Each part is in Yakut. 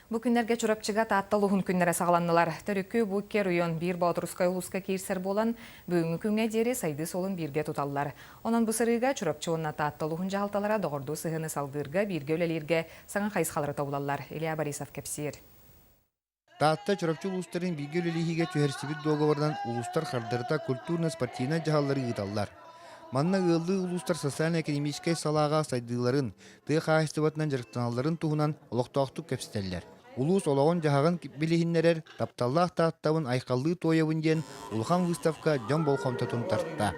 Бу күннэргэ Чурапчыга Таатта улууһун күннэрэ саҕаланнылар. Төрүкү бу икки оройуон биир Боотурускай улууска киирсэр буолан, бүгүҥҥү күҥҥэ диэри сайдыы суолун бииргэ туталлар. Онон бу сырыыга Чурапчы уонна Таатта улууһун дьаһалталара доҕордуу сыһыаны салгыырга, бииргэ үлэлииргэ саҥа хайысхалары тобулаллар. Илья Борисов кэпсиир. Таатта Чурапчы улуустарын бииргэ үлэлэһиигэ түһэрсибит дуогабарынан улуустар хардарыта культурно-спортивнай дьаһаллары ыыталлар. Манна ыаллыы улуустар социально-экономическай салааҕа сайдыыларын, тыа хаһаайыстыбатынан дьарыктаналларын туһунан олохтоохтук кэпсэтэллэр. Улуус олоҕун-дьаһаҕын билиһиннэрэр «Тапталлаах Тааттабын айхаллыы туойабын» диэн улахан выставка дьон болҕомтотун тарта.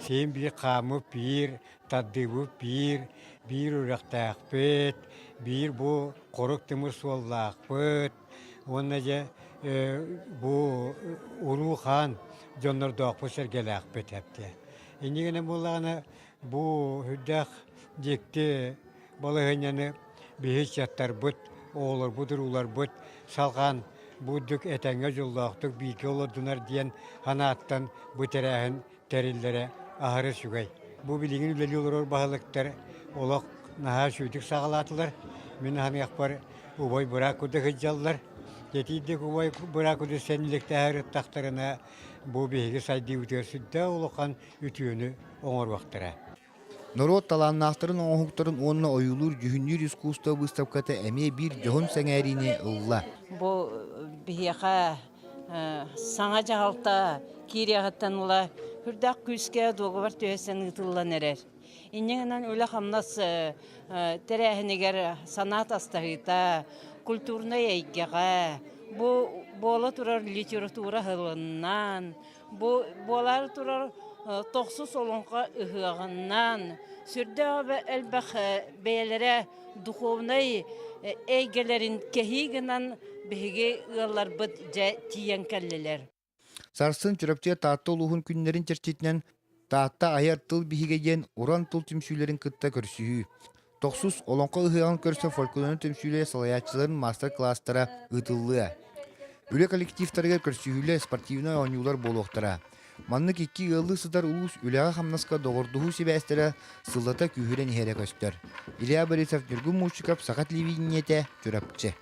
Син биир хааммыт биир, тардыыбыт биир, биир үрэхтээхпит, биир бу хорук тымыр суоллаахпыт уонна дьэ бу уруу хаан дьоннордоохпут сэргэлээхпит эптэ. Иннигинэ буоллаҕына бу үрдээх дьикти балаһыанньаны биһи ыччаттарбыт, оҕолорбут, урууларбыт салҕаан бу үрдүк этэҥҥэ дьоллоохтук бииргэ олордунар диэн санааттан бу тэрээһин тэриллэрэ аһары үчүгэй. Бу билигин үлэлии олорор баһылыктар олох наһаа үчүгдүк саҕалаатылар. Мин аһыныахпар убай быраак курдук сылдьаллар. Тэтиирдик убай быраак курдук сэнниликтээһэр ыттахтарына бу биһиги сайдыыбытыгар сүрдээх улахан үтүөнү оҥоруохтара. Норуот талааннаахтарын оҥоһуктарын уонна ойуулуур-дьүһүннүүр искусство быыстапката эмиэ биир дьоһун сэҥээриини ылла. Бу биһиэхэ саҥа дьаһалта киириэҕиттэн ыла үрдээх күүскэ дуогабар түһэсэн ыытыллан эрэр. Инньэ гынан үлэ-хамнас тэрээһинигэр санаа атастаһыыта, культурнай эйгэҕэ, бу буола турар литература аһылыннан, Бу буолаары турар тохсус олоҥхо ыһыаҕынан сүрдээх элбэх бэйэлэрэ духовнай эйгэлэрин кэһии гынан биһиги ыалларбыт дьэ тиийэн кэллилэр. Сарсын Чурапчы Таатта улууһун күннэрин чэрчитинэн Таатта айар тыл биһигэ диэн уран тыл түмсүүлэрин кытта көрсүһүү. Тохсус Олоҥхо ыһыаҕын көрсө фольклорнай түмсүүлэр салайааччыларын маастар-кылаастара ыытыллыа. Үлэ коллективтарыгар көрсүһүүлэр, спортивнай оонньуулар буолуохтара. Маннык икки ыаллыы сытар улуус үлэҕэ-хамнаска доҕордоһуу сибээстэрэ сыллата күүһүрэн иһэрэ көстөр. Илья Борисов, Ньургун Мучиков, Саха телевидениетэ, Чурапчы.